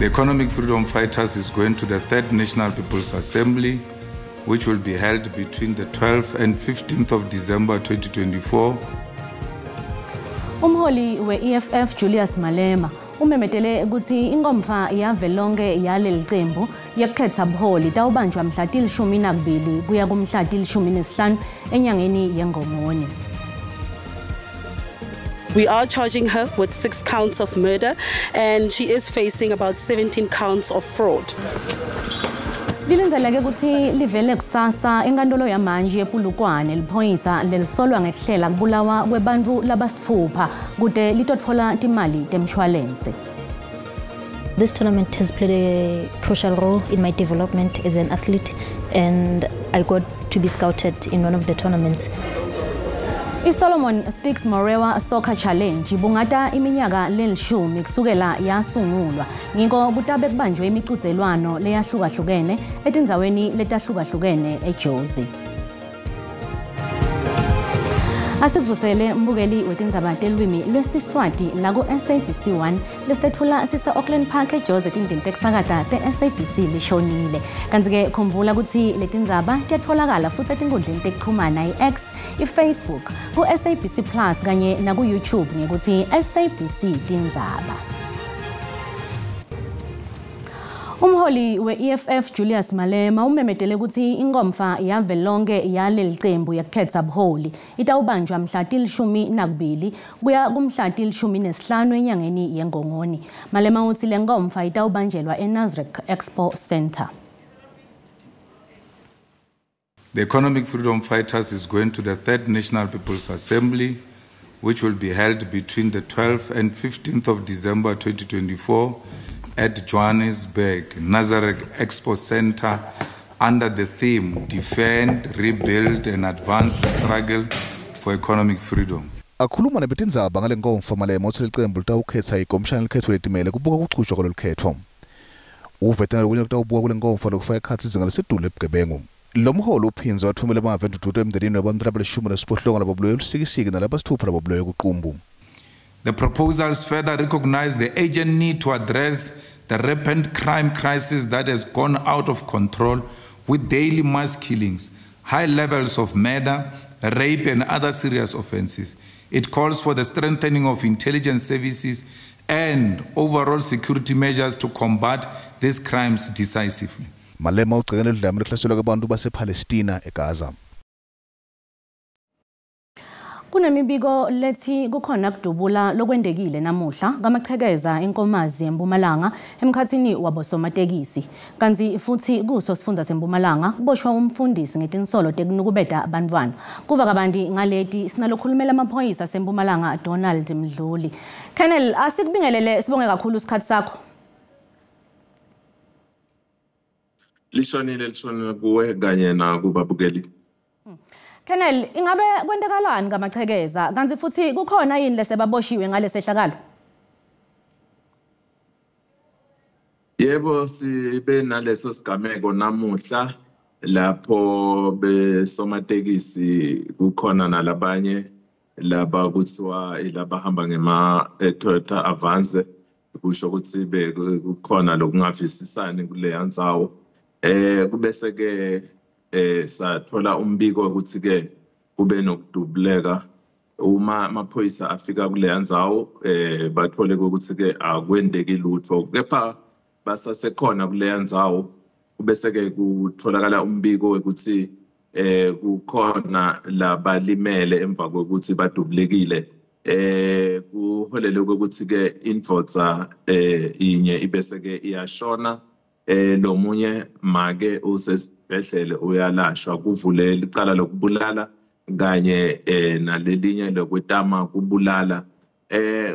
The Economic Freedom Fighters is going to the Third National People's Assembly, which will be held between the 12th and 15th of December 2024. Umholi we-EFF Julius Malema umemetele ukuthi inkomfa yavelonke yaleli qembu yekukhetha buholi itawubanjwa mhla 12 kuya kumhla 15 enyangeni yeNgongoni. We are charging her with 6 counts of murder, and she is facing about 17 counts of fraud. Lilindzeleke ukuthi livele kusasa enkantolo yamanje ePolokwane liphoyisa lelisolwa ngekuhlela kubulawa kwebantu labasitfupha kute litotfola timali temshwalense. This tournament has played a crucial role in my development as an athlete, and I got to be scouted in one of the tournaments. I-Solomon Stix Morewa Soccer Challenge ibungata iminyaka lelishumi kusukela yasungulwa. Ngiko kutabe kubanjwe imicudzelwano leyahlukahlukene etindzaweni letahlukahlukene eJozi. Asikuvusele mbukeli wetindzaba telwimi lwesiSwati la ku-SABC 1 lesitethula sise-Auckland Park eJozi etindlini tekusakata te-SABC lishonile. Kanti-ke khumbula ukuthi letindzaba tiyatfolakala futhi etinkundleni tekuchumana i-X, i-Facebook, ku-SABC Plus kanye naku-YouTube ngekuthi SABC Tindzaba. Umholi we-EFF Julius Malema umemetele ukuthi inkomfa yavelonke yaleli qembu yekukhetha buholi itawubanjwa mhla 12 kuya kumhla 15 enyangeni yeNgongoni. Malema uthi le nkomfa itawubanjelwa eNasrec Expo Center. The Economic Freedom Fighters is going to the Third National People's Assembly, which will be held between the 12th and 15th of December 2024 at Johannesburg Nasrec Expo Center under the theme Defend, Rebuild and Advance the Struggle for Economic Freedom. Akhuluma nebetindzaba ngale nkomfa Malema utsi licembu litawukhetsa ikomishana likhetfo letimele kubuka kuchutjwa kwalolukhetfo. Uvetana lokunye kutawubuka kule nkomfa lokufaka ekhatsi izinga lesetulu lebugebengu. Lo mholi uphindze watfumela emave endvudvuto emndenini webantfu labalishumi nesiphohlongo lababulewe eLusikisiki nalabasitfupha lababulewe kuQumbu. The proposals further recognize the urgent need to address the rampant crime crisis that has gone out of control with daily mass killings, high levels of murder, rape and other serious offenses. It calls for the strengthening of intelligence services and overall security measures to combat these crimes decisively. Malema ugcekene ludlame lokuhlaselwa kwabantu basePalestina eGaza. Kunemibiko lethi kukhona kudubula lokwendekile namuhla kamachekeza inkomazi eMpumalanga emkhathini wabosomatekisi. Kanti futhi kuso sifundza seMpumalanga kuboshwa umfundisi ngetinsolo tekunukubeta bantfwana. Kuva kabanti ngaleti sinalokhulumela amaphoyisa aseMpumalanga Donald Mdluli. Colonel, asikubingelele, sibonge kakhulu isikhathi sakho. Lishonile lishonile kuwe kanye nakubabukeli. Colonel, ingabe kwentekalani ngamachekeza? Kanti futhi kukhona yini lesebaboshiwe ngalesehlakalo? Yebo, sibe naleso sigameko namuhla lapho besomatekisi kukhona nalabanye laba kuthiwa ilabahamba ngema Toyota Avanza, kusho ukuthi kukhona lokungavisisani kuleya ndzawo. Kubese ke sathola umbiko ukuthi ke kube nokudubuleka. Uma amaphoyisa afika kuleya ndzawo bathole ukuthi ke akwendeki lutho, kepha basasekhona kuleya ndzawo. Kubese ke kutholakala umbiko ukuthi kukhona labalimele emva kokuthi badubulekile. Kuholele ukuthi ke indvodza inye ibese ke iyashona, lo munye make usesibhedlele uyalashwa. Kuvule icala lokubulala kanye nalelinye lokwetama kubulala.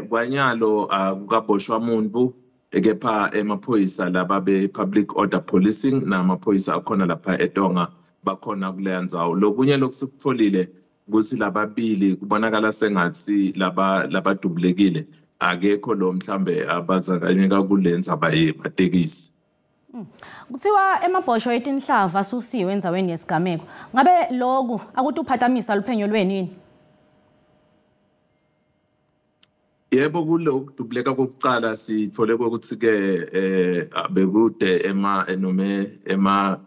Kwanyalo akukaboshwa umuntu, kepha emaphoyisa laba be public order policing namaphoyisa akhona lapha eTonga bakhona kuleya ndzawo. Lokunye lokusikutfolile ukuthi lababili kubonakala sengathi laba labadubulekile akekho lo mhlambe abazakanyeka kule ndzaba yematekisi. Kuthiwa emabhosho etinhlava asusiwe endzaweni yesigameko. Ngabe lokhu akutuphatamisa luphenyo lweni yini? Yebo, kulokudubuleka kokucala sithole ukuthi ke bekude ema noma ema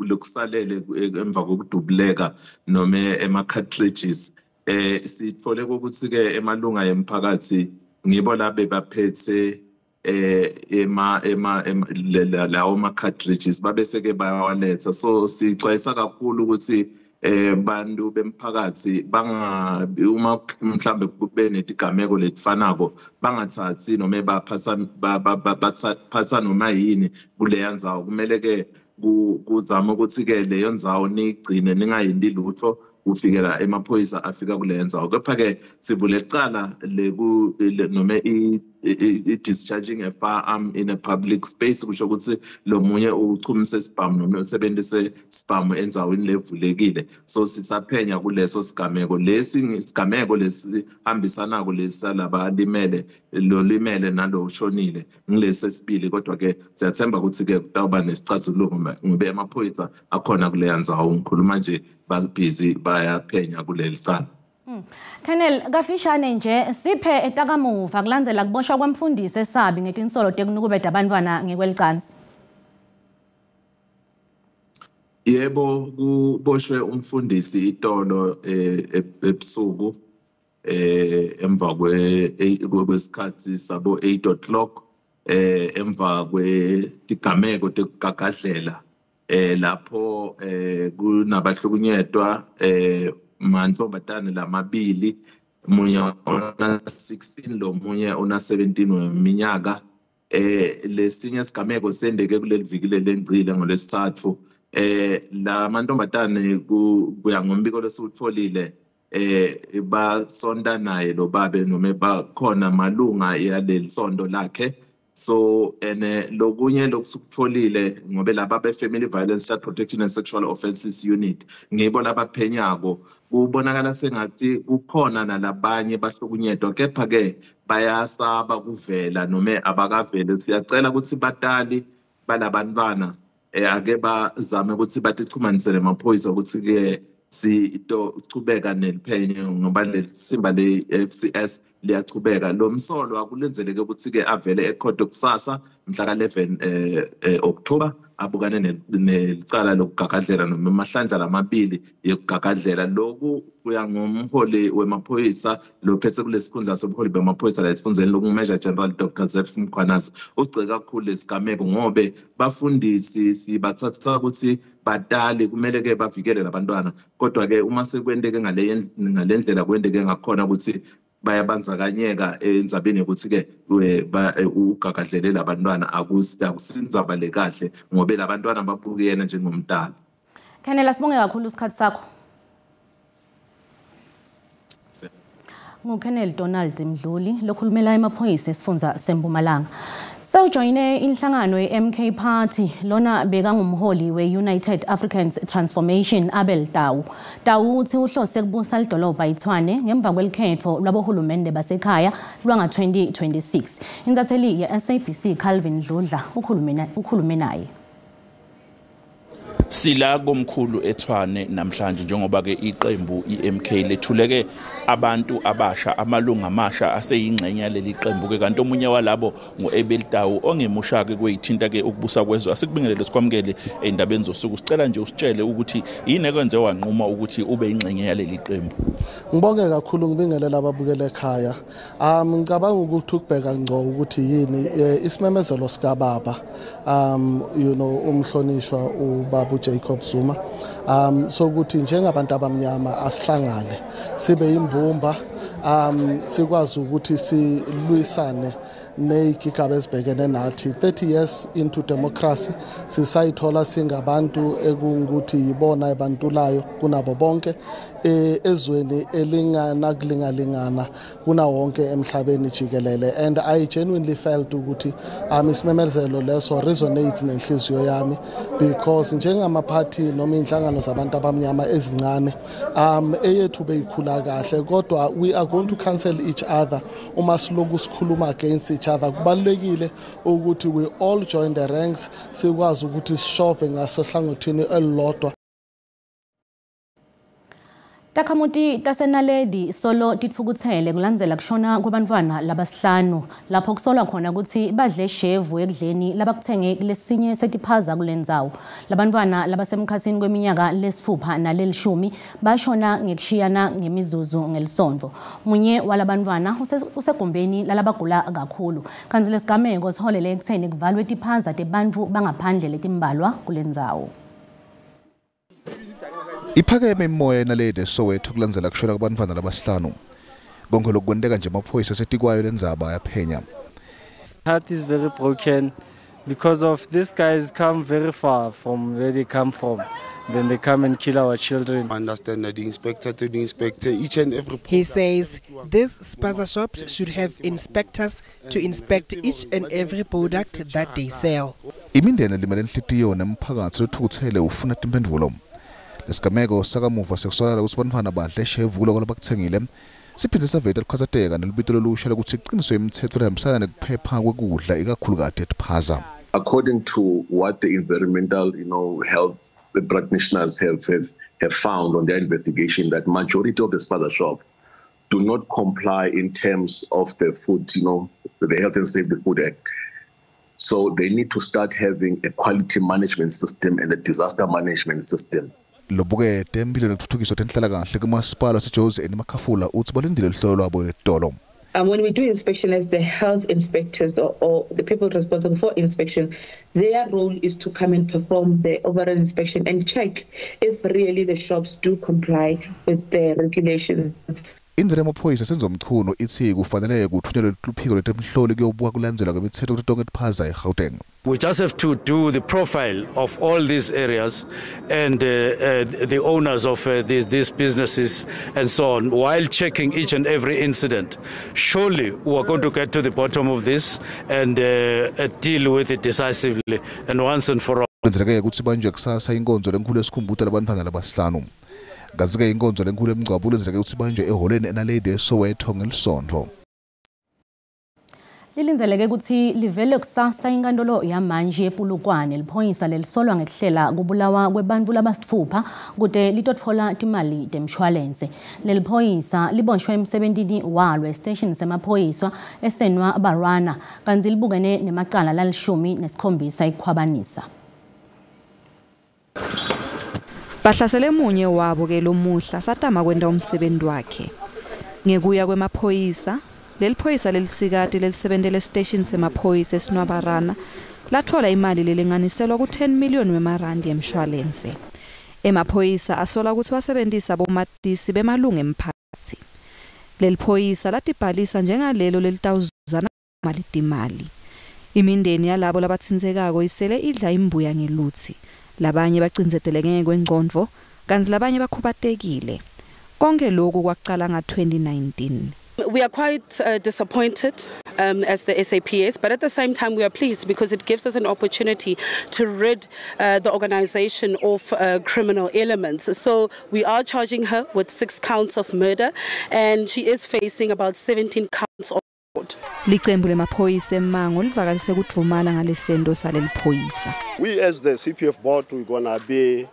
lokusalele emva kokudubuleka noma ema cartridges. Sithole ukuthi ke emalunga emphakathi ngibo la bebaphethe ema ema lawo ma cartridges babese ke bayawaletha. So sixwayisa kakhulu ukuthi bantu bemphakathi banga uma mhlambe kube netigameko letifanako bangathathi noma baphatha baphatha noma yini kuleya ndzawo. Kumele ke kuzama ukuthi ke leyo ndzawo niyigcine ningayindi lutho kufikela emaphoyisa afika kuleyo ndzawo. Kepha ke sivule icala noma i-discharging a firearm in a public space, kusho ukuthi lo munye uchumise sibhamu noma usebenzise sibhamu endzaweni levulekile. So sisaphenya kuleso sigameko. Lesi sigameko lesihambisanako lesi labalimele lo limele nalo ushonile ngilesi sesibili, kodwa ke siyathemba ukuthi ke kutawuba nesicazululo ngoba emaphoyisa akhona kuleya ndzawo. Ngikhuluma nje babhizi bayaphenya kuleli cala. Colonel, kafishane nje siphe etakamuva kulandzela kuboshwa kwemfundisi eSabi ngetinsolo tekunukubeta abantwana ngekwelicansi. Yebo, kuboshwe umfundisi itolo ebusuku emva kwesikhathi sabo 8 o'clock emva kwetigameko tekugagadlela lapho kunabahlukunyetwa mantombazane lamabili, munye ona 16 lo munye ona 17 weminyaka. Lesinye sigameko sendeke kuleli viki lengcile ngolesithathu. La mantombazane kuya ngombiko lesiwutfolile basonta naye lo babe noma bakhona malunga yaleli sonto lakhe. So ene lokunye lokusukutfolile ngobe laba be Family Violence, Child Protection and Sexual Offences Unit ngibo labaphenyako, kubonakala sengathi kukhona nalabanye bahlukunyetwa kepha ke bayasaba kuvela noma abakavele. Siyacela ukuthi batali balabantwana ake bazame ukuthi batichumanise nemaphoyisa ukuthi ke sitochubeka neliphenyo ngoba leli simba le-FCS liyachubeka. Lo msolo akulenzeleke ukuthi ke avele ekhotho kusasa mhla ka-11 October abukane nelicala lokugagadlela noma amahlandla lamabili yokugagadlela. Lokhu kuya ngomholi wemaphoyisa lophethe kulesikhundla sobuholi bemaphoyisa la esifundzeni lokungu-Major General Dr. Zeph Mkhwanazi. Ugceke kakhulu lesigameko ngobe bafundisi sibathatha ukuthi batali kumele ke bavikele labantwana, kodwa ke uma sekwenteke ngale ndlela kwenteke ngakhona ukuthi bayabanzakanyeka endzabeni yokuthi ke ugagadlele labantwana akusindzaba le kahle ngobe labantwana babukene njengomntala. Colonel, asibonge kakhulu isikhathi sakho. NguColonel Donald Mdluli lokhulumela emaphoyisa esifundza seMpumalanga. Sewujoyine inhlangano ye-MK Party lona bekangumholi we-United Africans Transformation Abel Tau. Tau uthi uhlose kubusa lidolobha iTshwane ngemva kwelikhetho lwabohulumende basekhaya lwanga-2026. Intatheli ye-SABC Calvin Dludla ukhulume naye. Sila komkhulu eTshwane namhlanje njengoba ke iqembu iMK lethuleke abantu abasha amalunga amasha aseyingxenye yaleli qembu ke, kanti omunye walabo nguAbel Tau ongemusha ke kweyithinta ke ukubusa kwezwe. Asikubingelele sikwamukele endabeni zosuku. Sicela nje usitshele ukuthi yini ekwenze wanquma ukuthi ube ingxenye yaleli qembu. Ngibonge kakhulu, ngibingelele ababukele ekhaya. Ngicabanga ukuthi ukubheka ngco ukuthi yini isimemezelo sika baba you know umhlonishwa ubaba Jacob Zuma so ukuthi njengabantu abamnyama asihlangane sibe imbumba sikwazi ukuthi silwisane ney'gigaba ezibhekene nathi. 30 years into democracy sisayithola singabantu ekungukuthi yibona ebantulayo kunabo bonke ezweni elinganakulingalingana kunawonke emhlabeni jikelele. And I genuinely felt ukuthi isimemezelo leso resonates nenhliziyo yami because njengamaphathi noma inhlangano zabantu abamnyama ezincane eyethu beyikhula kahle, kodwa we are going to cancel each other uma siloku sikhuluma against each other. Kubalulekile ukuthi we all join the ranks sikwazi ukuthi sishove ngasohlangothini elilodwa. Takhamuti taseNaledi solo titfukutsele kulandzela kushona kwebantfwana labasihlanu lapho kusolwa khona kutsi badle shevu ekudleni labakutsenge kulesinye setiphaza kulendzawo. Labantfwana labasemkhatsini kweminyaka lesitfupha nalelishumi bashona ngekushiyana ngemizuzu ngelisonto. Munye walabantfwana usegumbeni lalabagula kakhulu. Kantsi lesigameko siholele ekutseni kuvalwe tiphaza tebantfu bangaphandle letimbalwa kulendzawo. Iphakeme imoya eNaledi eSoweto kulandzela kushona kwabantfwana labasihlanu. Konke lokhu kwenteka nje amaphoyisa asetikwayo lendzaba ayaphenya. Heart is very broken because of these guys come very far from where they come from. Then they come and kill our children. Understand that the inspector to the inspector, each and every. He says these spaza shops should have inspectors to inspect each and every product that they sell. Imindeni elimele inhlitiyo nemphakatsi lotfukutsele ufuna timphendvulo. Lesigameko sakamuva sekusolakala kutsi bantfwana badle shevu kuloko labakutsengile siphindze saveta lukhatsateka nelubito lolusha lokuthi kuqiniswe imitsetfo lehambisana nekuphepha kwekudla ikakhulukati etiphaza. According to what the environmental, health practitioners have found on their investigation, that majority of the spaza shop do not comply in terms of the food, the Health and Safety Food Act. So they need to start having a quality management system and a disaster management system. Lobukete empilo nekutfutfukiswa tenhlalakahle kumasipala waseJozi eNimakhafula utsi balindile luhlolo lwabo letitolo. When we do inspection as the health inspectors or the people responsible for inspection, their role is to come and perform the overall inspection and check if really the shops do comply with the regulations. Indlela yemaphoyisa Senzo Mchunu itsi kufanele kuthunyelwe luphiko lwetemhloli kuyobuka kulandzelwa kwemitsetfo kuto tonkhe tiphaza eGauteng. We just have to do the profile of all these areas and the owners of these businesses and so on, while checking each and every incident. Surely we are going to get to the bottom of this and deal with it decisively and once and for all. Kwenzeke kutsi banjwe kusasa inkonzo lenkhulu yesikhumbuto labantfwana labasihlanu. Kantsi-ke inkonzo lenkhulu emngcwabo lenzeke kutsi banjwe ehholeni eNaledi eSoweto ngelisonto. Lilindzeleke kutsi livele kusasa inkantolo yamanje ePolokwane liphoyisa lelisolwa ngekuhlela kubulawa kwebantfu labasitfupha kute litotfola timali temshwalense. Leliphoyisa liboshwe emsebentini walo esiteshini semaphoyisa eSenwa Barwana kantsi libukene nemacala lalishumi nesikhombisa ekukhwabanisa. Bahlasele munye wabo ke lomuhla satama kwenta umsebenzi wakhe. Ngekuya kwemaphoyisa, leli phoyisa lelisikati lelisebentele station semaphoyisa eSinwabarana latfola imali lelinganiselwa ku-10 million wemarandi emshwalense. Emaphoyisa asola kutsi wasebentisa bomatisi bemalungu emphakatsi. Leli phoyisa latibhalisa njengalelo lelitawuzuzana mali timali. Imindeni yalabo labatsintsekako isele idla imbuya ngelutsi. Labanye bacindzeteleke ngekwengcondvo kantsi labanye bakhubatekile. Konke lokhu kwacala nga-2019. We are quite disappointed as the SAPS, but at the same time we are pleased because it gives us an opportunity to rid the organization of criminal elements. So we are charging her with 6 counts of murder, and she is facing about 17 counts of fraud. Licembu lemaphoyisa emango livakalise kudvumala ngalesento saleli phoyisa. We as the CPF board, we're gonna be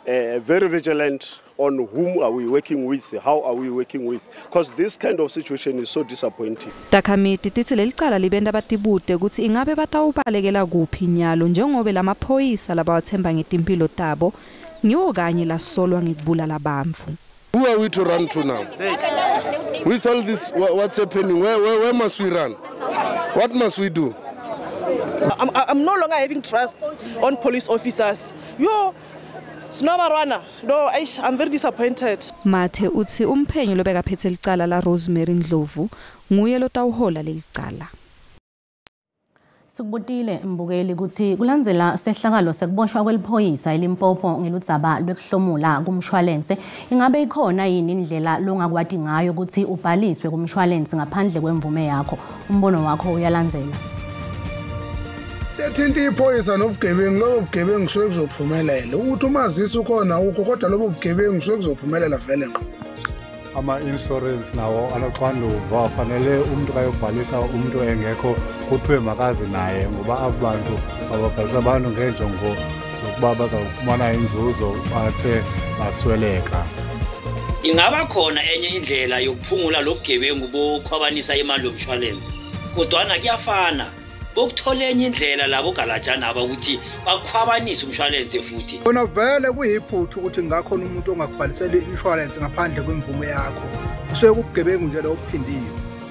very vigilant on whom are we working with, how are we working with, because this kind of situation is so disappointing. Takhamiti titsi lelicala libenta batibute kutsi ingabe batawubalekela kuphi nyalo njengobe lamaphoyisa labawathemba ngetimphilo tabo ngiwo kanye lasolwa ngekubulala bantfu. Who are we to run to now? With all this, what's happening, where must we run? What must we do? I'm no longer having trust on police officers. Yo, Sinobarwana, no, I'm very disappointed. Mathe utsi umphenyi lobekaphethe licala la Rosemary Ndlovu nguye lotawuhola lelicala. Sikubutile mbukeli kutsi kulandzela sehlakalo sekuboshwa kweliphoyisa eLimpopo ngeludzaba lwekuhlomula kumshwalense, ingabe ikhona yini indlela longakwati ngayo kutsi ubhaliswe kumshwalense ngaphandle kwemvume yakho? Umbono wakho uyalandzela. Lethinta iphoyisa nobugebengu, lobo bugebengu kusuke kuzophumelela. Ukuthi umazisi ukhona ukho, kodwa lobo bugebengu kusuke kuzophumelela vele ngqo. Ama-insurance nawo anoxanduva, fanele umuntu kayobhalisa umuntu engekho kuthiwe makazi naye, ngoba abo bantu bababhalisa abantu ngeenjongo zokuba bazawufumana inzuzo bathe basweleka. Ingaba khona enye indlela yokuphungula lobugebengu bokukhwabanisa imali yomshwalense, kodwana kuyafana bokuthola enye indlela labo galajana aba ukuthi bakhwabanise umshwalense futhi. Kona vele kuyiphutha ukuthi ngakhona umuntu ongakubhalisela i-insurance ngaphandle kwemvume yakho. Kusuke kubugebengu nje lokho kuphindiwe.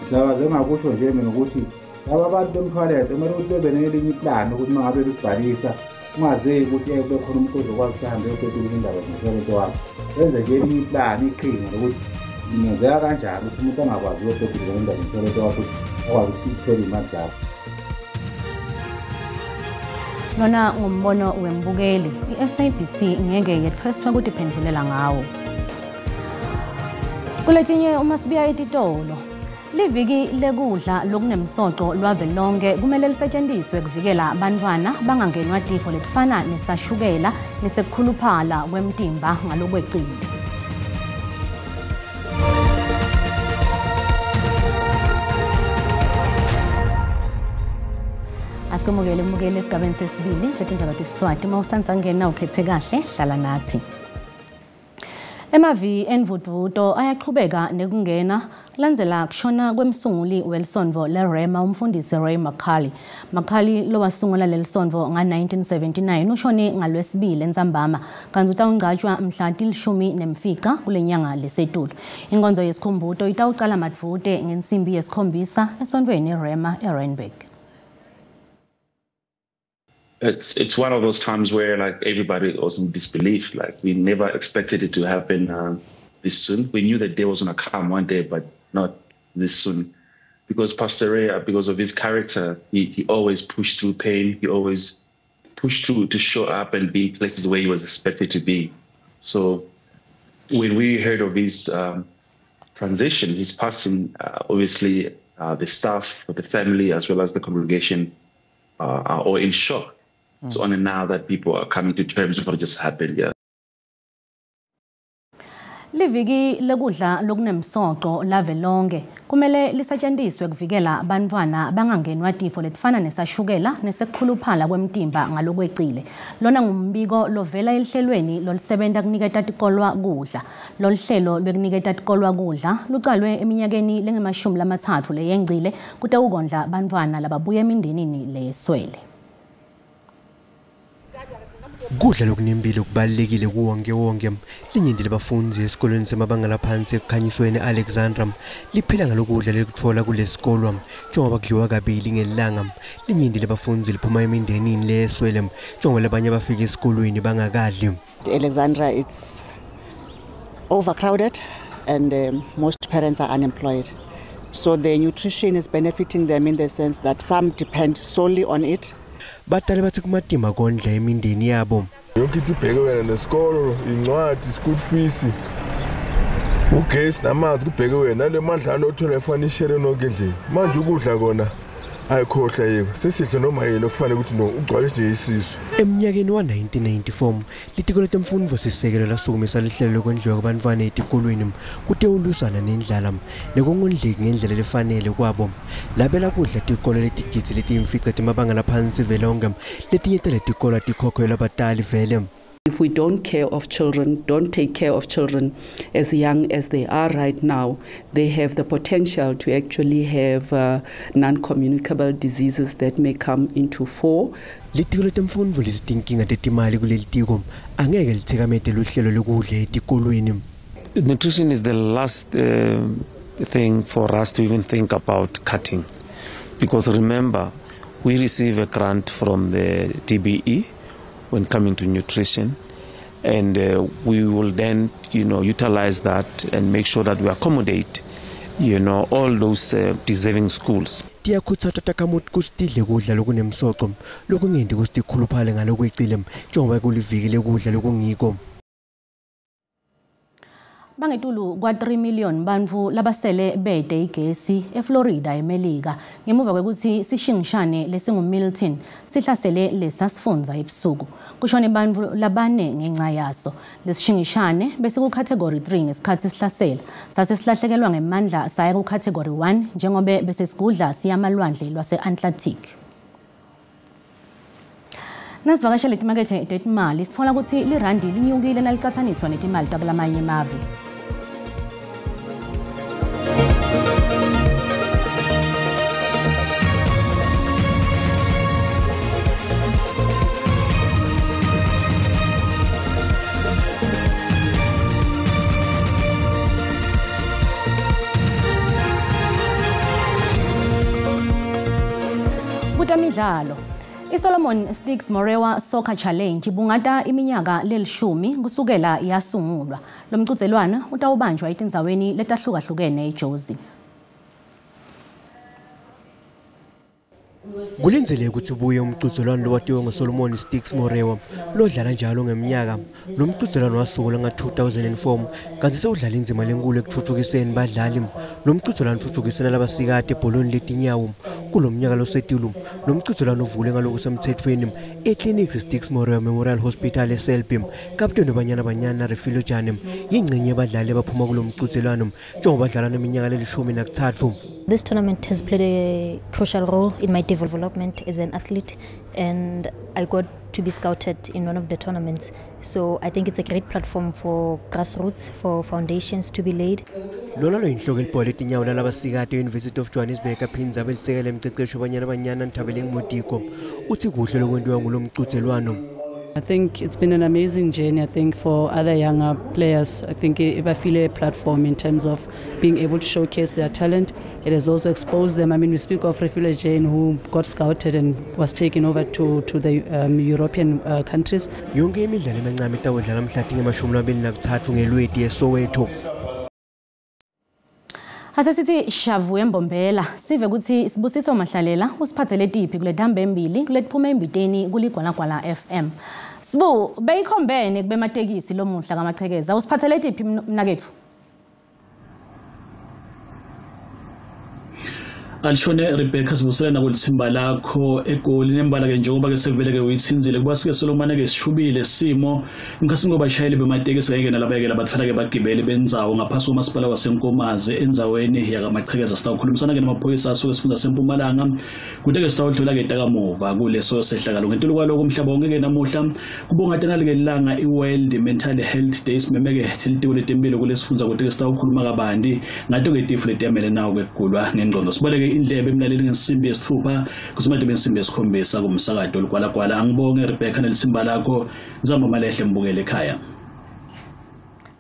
Ngicabanga engakusho nje mina ukuthi laba bantu bomshwalense kumele ukuthi bebe nelinye iplani ukuthi uma ngabe bekubhalisa kungazeki ukuthi kube khona umuntu ozokwazi ukuthi ahambe eyopetula indaba zomshwalense wakho. Benze nje elinye iplani, iqhinga lokuthi ingenzeka kanjani ukuthi umuntu angakwazi ukuyopetula indaba zomshwalense wakho ukuthi akwazi ukuthi ithole iy'mali zakho. Lona ngumbono wembukeli, i-SABC ngeke yethweswa kutiphendvulela ngawo. Kuletinye uma sibuya etitolo, liviki lekudla lokunemsoco lwavelonke kumele lisetshenziswe kuvikela abantwana bangangenwa tifo letifana nesashukela nesekukhuluphala kwemtimba ngalokwecile. Asikumukele mukele esigabeni sesibili setindzaba tesiswati. Uma usandzangena ukhethe kahle, hlala nathi. Emavi envudvudo ayaqhubeka nekungena kulandzela kushona kwemsunguli welisondvo leRema umfundisi Ray McCarley. McCarley lowasungula lelisondvo nga-1979 ushone ngalwesibili entsambama kantsi utawungcatshwa mhla 15 kulenyanga lesetulu. Inkonzo yesikhumbuto itawucala madvute ngensimbi yesikhombisa esontfweni Rema eRandburg. It's one of those times where like everybody was in disbelief. Like we never expected it to happen this soon. We knew that day was gonna come one day, but not this soon. Because Pastor Ray, because of his character, he always pushed through pain. He always pushed through to show up and be in places where he was expected to be. So when we heard of his transition, his passing, obviously the staff, the family, as well as the congregation are all in shock. It's only now that people are coming to terms with what just happened, yeah. Liviki lekudla lokunemsoco lavelonke kumele lisetshenziswe kuvikela abantwana bangangenwa tifo letifana nesashukela nesekukhuluphala kwemtimba ngalokwecile. Lona ngumbiko lovela elihlelweni lolusebenta kuniketa tikolwa kudla. Loluhlelo lwekuniketa tikolwa kudla lucalwe eminyakeni lengama-30 leyengcile kutewukondla bantwana lababuya emindenini leyeswele. Kudla lokunempilo kubalulekile kuwonke wonke. Linyenti lebafundzi esikolweni semabanga laphansi ekukhanyisweni Alexandra liphila ngalokudla lekutfola kulesikolwa njengoba kudliwa kabili ngelanga. Linyenti lebafundzi liphuma emindenini leyeswele njengoba labanye bafika esikolweni bangakadli. Alexandra, it's overcrowded and most parents are unemployed. So the nutrition is benefiting them in the sense that some depend solely on it. Batali bathi kumatima kondla imindeni yabo. Yonke into ibheke wena nesikolo, incwadi, school fees, ugesi namanzi kubheke wena. Nale madlana othola efanishere nonke endlini. Manje ukudla kona ayikhohlwa yiko. Sesidle noma yini okufanele ukuthi no ugcwalise nje isisu. Eminyakeni wa-1994 litiko letemfundvo sisekelo lasukumisa lihlelo lokondliwa kwabantwana etikolweni kutewulwisana nendlala nekungondleki ngendlela lefanele kwabo. Labela kudla tikolo letigidzi letiyimfica temabanga laphansi velonke, letinye taletikolo atikhokhelwa batali vele. If we don't care of children, don't take care of children as young as they are right now, they have the potential to actually have non-communicable diseases that may come into fore. Litiko letemfundvo lesitinkinga tetimali kuleli tiko angeke lithikamete luhlelo lokudla etikolweni. Nutrition is the last thing for us to even think about cutting, because remember, we receive a grant from the DBE when coming to nutrition, and we will then, utilize that and make sure that we accommodate, all those deserving schools. Tiyakhutsata takhamuti kutsi tidle kudla lokunemsoco lokungenti kutsi tikhuluphale ngalokwecile njengoba kuliviki lekudla lokungiko. Bangetulu kwa 3 million bantfu labasele bede igesi eFlorida eMelika ngemuva kwekutsi sishingishane lesinguMilton sihlasele lesasifundza ebusuku. Kushone bantfu labane ngenca yaso. Lesishingishane bese ku category 3 ngesikhatsi sihlasela. Sase silahlekelwa ngemandla saya ku category 1 njengobe bese sigudla siyamalwandle lwase-Atlantic. Nasivakashele timakethe tetimali sitfola kutsi lirandi linyukile nalicatsaniswa netimali takulamanye emave. Kutemidlalo, iSolomon Stix Morewa Soccer Challenge ibungata iminyaka lelishumi kusukela yasungulwa. Lo mcudzelwano utawubanjwa etindzaweni letahlukahlukene eJozi. Kulindzeleke ukuthi ubuye umcudzelwano lowatiwa ngoSolomon Stix Morewa lodlala njalo ngeminyaka. Lo mcudzelwano wasungulwa nga-2004 kanti sewudlala indzima lenkulu ekutfutfukiseni badlali. Lo mcudzelwano utfutfukisela labasikati ebholweni letinyawo. Kulo mnyaka losetulu lo mcudzelwano uvule ngalokusemtsetfweni eClinics Stix Morewa Memorial Hospital eSelby. Kapteni weBanyana Banyana Refiloe Jane yingcenye yabadlali abaphuma kulo mcudzelwano njengoba badlala neminyaka lelishumi nakutsatfu. This tournament has played a crucial role in my development as an athlete, and I got to be scouted in one of the tournaments. So I think it's a great platform for grassroots, for foundations to be laid. Lona loyinhloko elibhola letinyawo lalabasikati e-University of Johannesburg aphindze abe lisekela emceceshi weBanyana Banyana Nthabeleng Modiko utsi kuhle lokwentiwa ngulo mcudzelwano. I think it's been an amazing journey, I think, for other younger players. I think if I feel a platform in terms of being able to showcase their talent, it has also exposed them. I mean, we speak of Refiloe Jane, who got scouted and was taken over to the European countries. Yonke imidlalo emincane itawudlala mhla tinge-23 ngeLweti eSoweto. Asesithi shavu embombela sive kutsi Sibusiso Mahlalela usiphathele tiphi kule dambe embili kuletiphuma embiteni kuLigwalagwala FM. Sibu, beyikhombene kubematekisi lomuhla kaMachekeza, usiphathele tiphi mnaketfu? Alishone Rebecca, sivusele nakulithimba lakho eGoli nembala ke njengoba ke sekuvele ke uyithinzile kuba sike solomane ke sishubile simo emkhathini kwabashayeli bematekisi kanye nalabanye labatfala ke bagibeli bendzawo ngaphasi komasipala waseNkomazi endzaweni yakaMachekeza. Sitawukhulumisana ke namaphoyisa asuke esifunda seMpumalanga kute ke sitawudlula ke takamuva kuleso sehlakalo. Ngetulu kwaloko umhlaba wonke ke namuhla kubonga tenalike lilanga i-World Mental Health Day, simemeke litiko letemphilo kulesifundza kute ke sitawukhuluma kabanti ngato ke tifo letiyamele nawo ke kugulwa ngengqondo. Siboleke indlebe emlaleli ngensimbi yesitfupha kusimade bensimbi yesikhombisa kumsakato Ligwalagwala. Angibonge Rebecca nelisimba lakho, ngizama malehle mbukele ekhaya.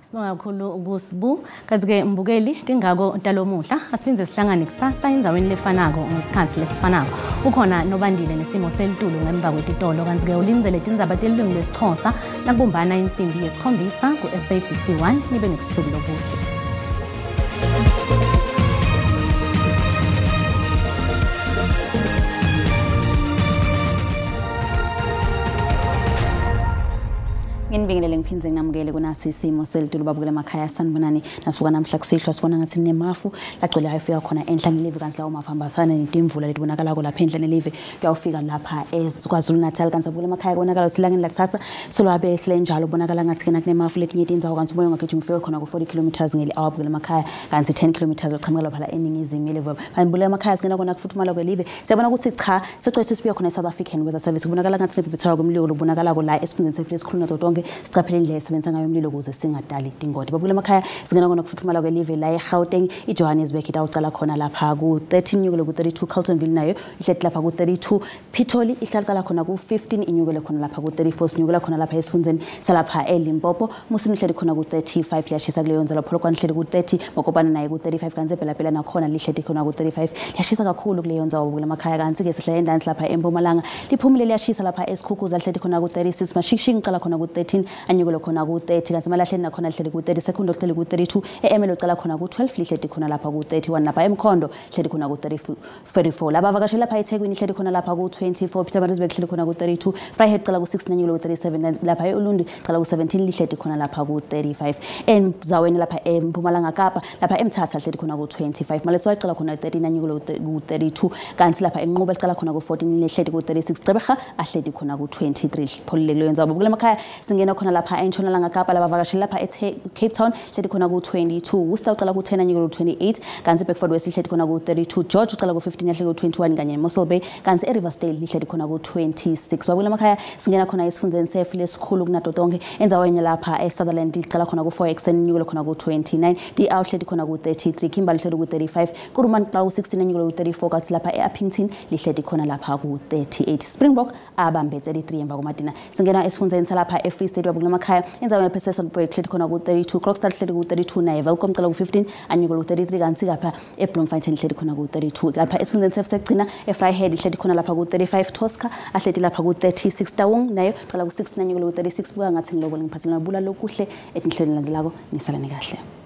Sibonga kakhulu kuSibu. Kanti-ke mbukeli tingako talomuhla asiphindze sihlangane kusasa endzaweni lefanako ngesikhatsi lesifanako. Ukhona nobandile nesimo selitulu ngemva kwetitolo, kanti-ke ulindzele tindzaba telulwimi lwesiXhosa nakubumbana insimbi yesikhombisa ku-SABC 1. Nibe nebusuku lobuhle. Nginibingelele ngiphindze nginamukele kunasi isimo selitulu babukele emakhaya. Sanibonani. Nasibuka namhla kusihlwa sibona ngathi nemafu lagcwele ayofika khona enhla nelive, kanti lawo mafu ahambisana netimvula letibonakalako lapha enhla nelive kuyawufika lapha eKwaZulu Natal. Kanti sabukele emakhaya kubonakala ukuthi elangeni lakusasa solwabe sile njalo kubonakala ngathi kena kunemafu letinye tindzawo, kanti umoya ungagijima ufike khona ku-40 kilometers ngeli-hour bukele emakhaya, kanti 10 kilometers uqhamuka lapha la eningizimu yelive. Bukele emakhaya singena khona kufuthumala kwelive, siyabona ukuthi cha secwayiswe sibuya khona e-South African Weather Service kubonakala ngathi nebhebhetheka komlilo lobonakalako la esifundeni sethu lesikhulu nato tonke. Sicaphele indlela esebenzisa ngayo umlilo ukuze singadali tingoti. Babukele emakhaya singena khona kufuthumala kwelive la eGauteng, iJohannesburg itawucala khona lapha ku-13 inyukele ku-32, Carltonville nayo ihleti lapha ku-32, Pitoli ihlala khona ku-15 inyukele khona lapha ku-34, sinyukela khona lapha esifundzeni salapha eLimpopo, Musina ihleli khona ku-35 liyashisa kuleyo ndzawo, Polokwane ihleli ku-30, Mokopane naye ku-35, kanti eBela-Bela nakhona lihleti khona ku-35 liyashisa kakhulu kuleyo ndzawo babukele emakhaya. Kanti-ke sihlala endansi lapha eMpumalanga liphumile liyashisa lapha eSikhukhuzana lihleti khona ku-36, Mashikishiki ngicala khona ku-13 anyukele khona ku-30, kanti Emalahleni nakhona lihleli ku-30, Secunda lihleli ku-32, e-Ermelo licala khona ku-12 lihleti khona lapha ku-31, lapha eMkhondo lihleli khona ku-34, laba vakashela lapha eThekwini lihleli khona lapha ku-24, Pietermaritzburg lihleli khona ku-32, Vryheid cala ku-16 anyukele ku-37, lapha e-Ulundi cala ku-17 lihleti khona lapha ku-35, endzaweni lapha eMpumalanga Kapa lapha eMthatha lihleli khona ku-25, Maletswai cala khona ku-13 anyukele ku-32, kanti lapha eNqube licala khona ku-14 lihleti ku-36, Gqeberha ahleti khona ku-23. Pholile kuleyo ndzawo. Babukele emakhaya singena khona lapha eNtshonalanga Kapa labavakashela lapha eCape Town hleti khona ku-22, Worcester ucala ku-10 anyukele ku-28, kanti Bedford West lihleti khona ku-32, George ucala ku-15 yahleke ku-21 kanye neMossel Bay, kanti eRiversdale lihleti khona ku-26. Babukele emakhaya singena khona esifundzeni sefu lesikhulu kunato tonke endzaweni lapha eSutherland licala khona ku-4 ekuseni inyukele khona ku-29, DL lihleti khona ku-33, Kimberley lihleti ku-35, Kuruman ucala ku-16 anyukele ku-34, kanti lapha e-Upington lihleti khona lapha ku-38, Springbok abambe 33 emva komadina. Singena esifundzeni salapha eFree State babukela emakhaya. Indzawo yePeterson ihleli khona ku-32, Krogstad ihleli ku-32, naye Welkom cala ku-15 anyukela ku-33, kanti kapha eBloemfontein ihleli khona ku-32. Lapha esifundeni setfu sekugcina eVryheid ihleli khona lapha ku-35, Tosca ahleti lapha ku-36, Taung nayo cala ku-16 anyukela ku-36. Buka ngathi ngiloko lengiphathelana bula lokuhle etinhlelweni landzelako, nisalane kahle.